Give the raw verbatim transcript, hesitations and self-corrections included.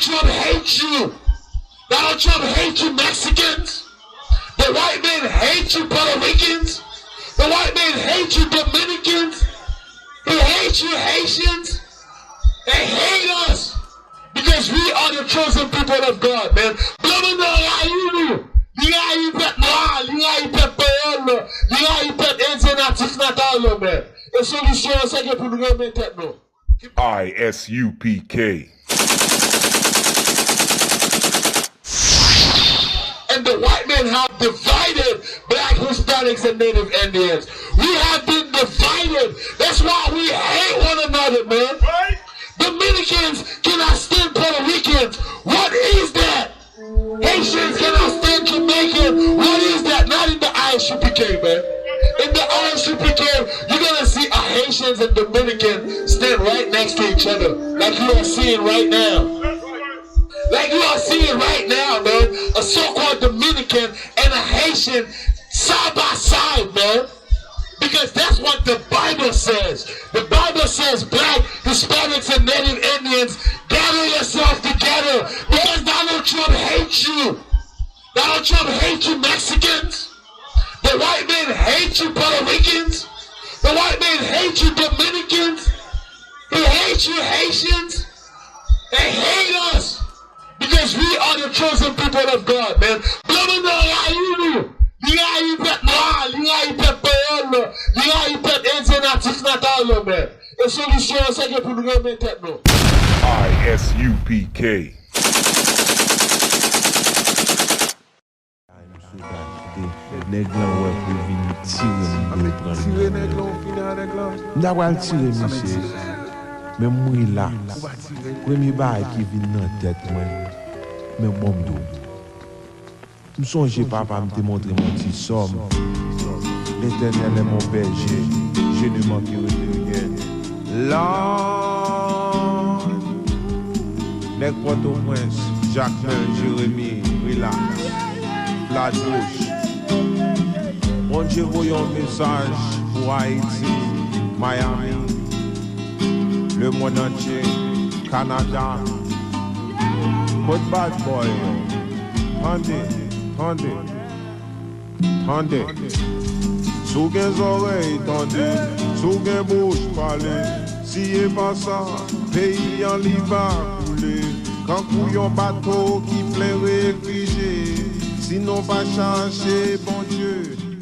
Trump hates you. Donald Trump hates you Mexicans. The white man hates you Puerto Ricans. The white man hates you Dominicans. He hates you Haitians. They hate us because we are the chosen people of God, man. Blan nan rayi nou. Li rayi pèp nwa, li rayi pèp kreyòl, li rayi pèp endyen natif natal yo, man. E solisyon an, se ke pou nou renmen tèt nou. I S U P K. And the white men have divided black Hispanics and native Indians. We have been divided. That's why we hate one another, man. Right? Dominicans cannot stand Puerto Ricans. What is that? Haitians cannot stand Jamaican. What is that? Not in the I S U P K, man. In the I S U P K, you're gonna see a Haitians and Dominican stand right next to each other, like you are seeing right now. Like you are seeing right now, man. A so-called Dominican and a Haitian side by side, man. Because that's what the Bible says. The Bible says, black, Hispanics, and native Indians, gather yourself together because Donald Trump hates you. Donald Trump hates you Mexicans. The white men hate you Puerto Ricans. The white men hate you Dominicans. He hates you Haitians. They hate us. Because we are the chosen people of God, man. Blan nan rayi nou. Li rayi pèp nwa, li rayi pèp kreyòl, li rayi pèp endyen natif natal yo, man. E solisyon an, se ke pou nou renmen tèt nou. I S U P K. Ay, m sot achte. Nèg lan wè pou l vin tire m, m pran l. Tire nèg lan, ou fini a nèg lan. M ta pral tire misye. Men m rilaks. Premye bagay ki vin nan tèt mwen, men bon m di w. M sonje papa m te montre m yon ti sòm. L'Éternel est mon berger, je ne manquerai de rien. Lord, nèg Pòtoprens, Jakmèl, Jeremi, Rilaks, Flatbouch. Bondye voye yon mesaj pou Ayiti, Miami, lemonn antye, Kanada. Kot bad boy yo? Tande, tande, tande. Si w gen zòrèy, tande. Si w gen bouch, pale. Si e pa sa, peyi an li va koule. Kankou yon bato ki plen refijye. Si nou pa chache Bondye.